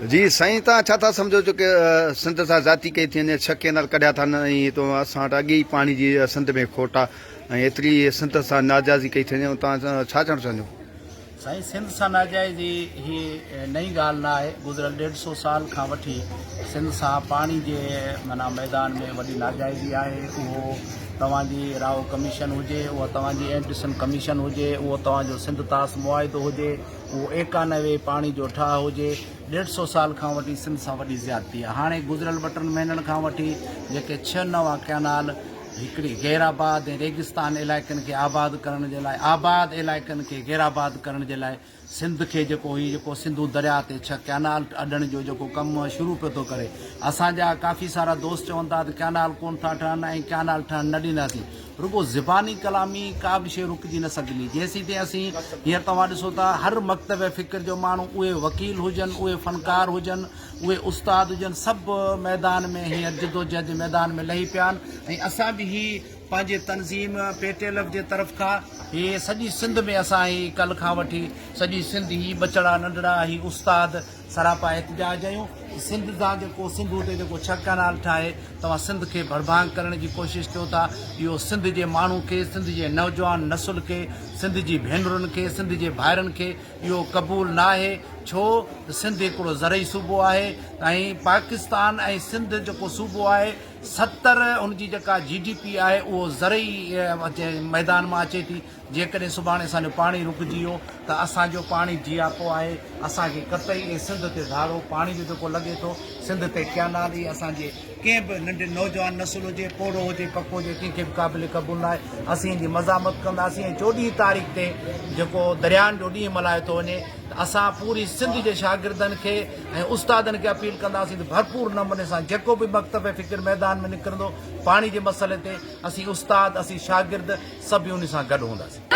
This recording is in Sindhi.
جي سائين توهان ڇا ٿا سمجهو جو ڪي سنڌ سان زيادتي ڪئي ٿي وڃي ڇھ ڪينال ڪڍيا ٿا ۽ هتو اسان وٽ اڳي ئي پاڻي جي سنڌ ۾ کوٽ آ ۽ ايتري سنڌ سان ناجائزي ڪئي ٿي وڃي توهان ڇا چوڻ چاهيندو. سائين سنڌ سان ناجائزي هي نئين ڳالهه نه آهي گذريل ڏيڍ سو سال کان وٺي سنڌ سان پاڻي جي معنيٰ ميدان ۾ وڏي ناجائزي آهي اهو توهان جي رائو ڪميشن هجي اها توهان جي اينڊرسن ڪميشن هجي اهو توهان جو سنڌ طاس معاهدو هجي اهو ايڪانوي پاڻي جو ٺاهه هجي، ڏيڍ سو سال کان وٺي سنڌ سان وڏي زيادتي آهي. هاڻي گذريل ٻه ٽن مهينن کان وٺي جيڪي ڇهه نوان ڪئنال هڪڙي غير آباد ۽ ريگستان علائقن کي آباد ڪرڻ جي لاء آباد علائقن کي غير آباد ڪرڻ جي لاء سنڌ کي جيڪو هي جيڪو سنڌو درياء تي ڇهه ڪئنال اڏڻ جو جيڪو ڪم شروع پيو ٿو ڪري اسان جا ڪافي سارا دوست چون ٿا ته ڪئنال ڪون ٿا ٺهن ۽ ڪئنال ٺهڻ نه ڏينداسين. رڳو زباني ڪلامي ڪا به شيء رڪجي نه سگهندي. جيسيتائين اسين هينئر توهان ڏسو ٿا هر مڪتبه فڪر جو ماڻهو اهي وڪيل هجن، اهي فنڪار هجن، اهي استاد هجن سڀ ميدان ۾ هينئر جدوجهد جي ميدان ۾ لهي پيا آهن ۽ اسان به هي پنهنجي تنظيم پي ٽي ايل ايف جي طرف کان هي سڄي سنڌ ۾ اسان هي ڪلهه کان وٺي سڄي سنڌ هي ٻچڙا ننڍڙا هي استاد سراپا احتجاج آهيون ته سنڌ تان جيڪو سنڌو تي جيڪو ڇهه ڪئنال ٺاهي توهان سنڌ کي ڀڙڀانگ ڪرڻ جي ڪوشش ڪيو ٿا اهو سنڌ جي ماڻهو کي سنڌ جي نوجوان نسل کي سنڌ جي ڀينرن کي سنڌ جي ڀائرن کي اهو قبول ناهي ڇو ته سنڌ هڪڙو زرعي صوبو آهي ۽ پاڪستان ۽ سنڌ جيڪو صوبو آهي 70 ان جي جيڪا جي ڊي پي آهي اهو زرعي ميدان مان اچي ٿي جيڪڏهن سڀاڻي اسان جو پاڻي رڪجي ويو ته اسان جو پاڻي جياپو آهي، اسان کي قطعي ۽ سنڌ تي ڌاڙو پاڻي جو جيڪو لڳي ٿو، سنڌ تي ڪئنال اهي اسان جي ڪنهن به ننڍي نوجوان نسل هجي، پوڙهو هجي، پڪو هجي ڪنهن کي به قابل قبول ناهي، اسين ان جي مزاحمت ڪنداسين ۽ چوڏهين تاريخ تي جيڪو دريائن جو ڏينهن ملهايو ٿو وڃي ته اسان پوري سنڌ جي شاگردن کي ۽ استادن کي اپيل ڪنداسين ته ڀرپور نموني سان جيڪو به مڪتب فڪر ميدان ۾ نڪرندو پاڻي جي مسئلي تي اسين استاد اسين شاگرد سڀ ان سان گڏ هونداسين.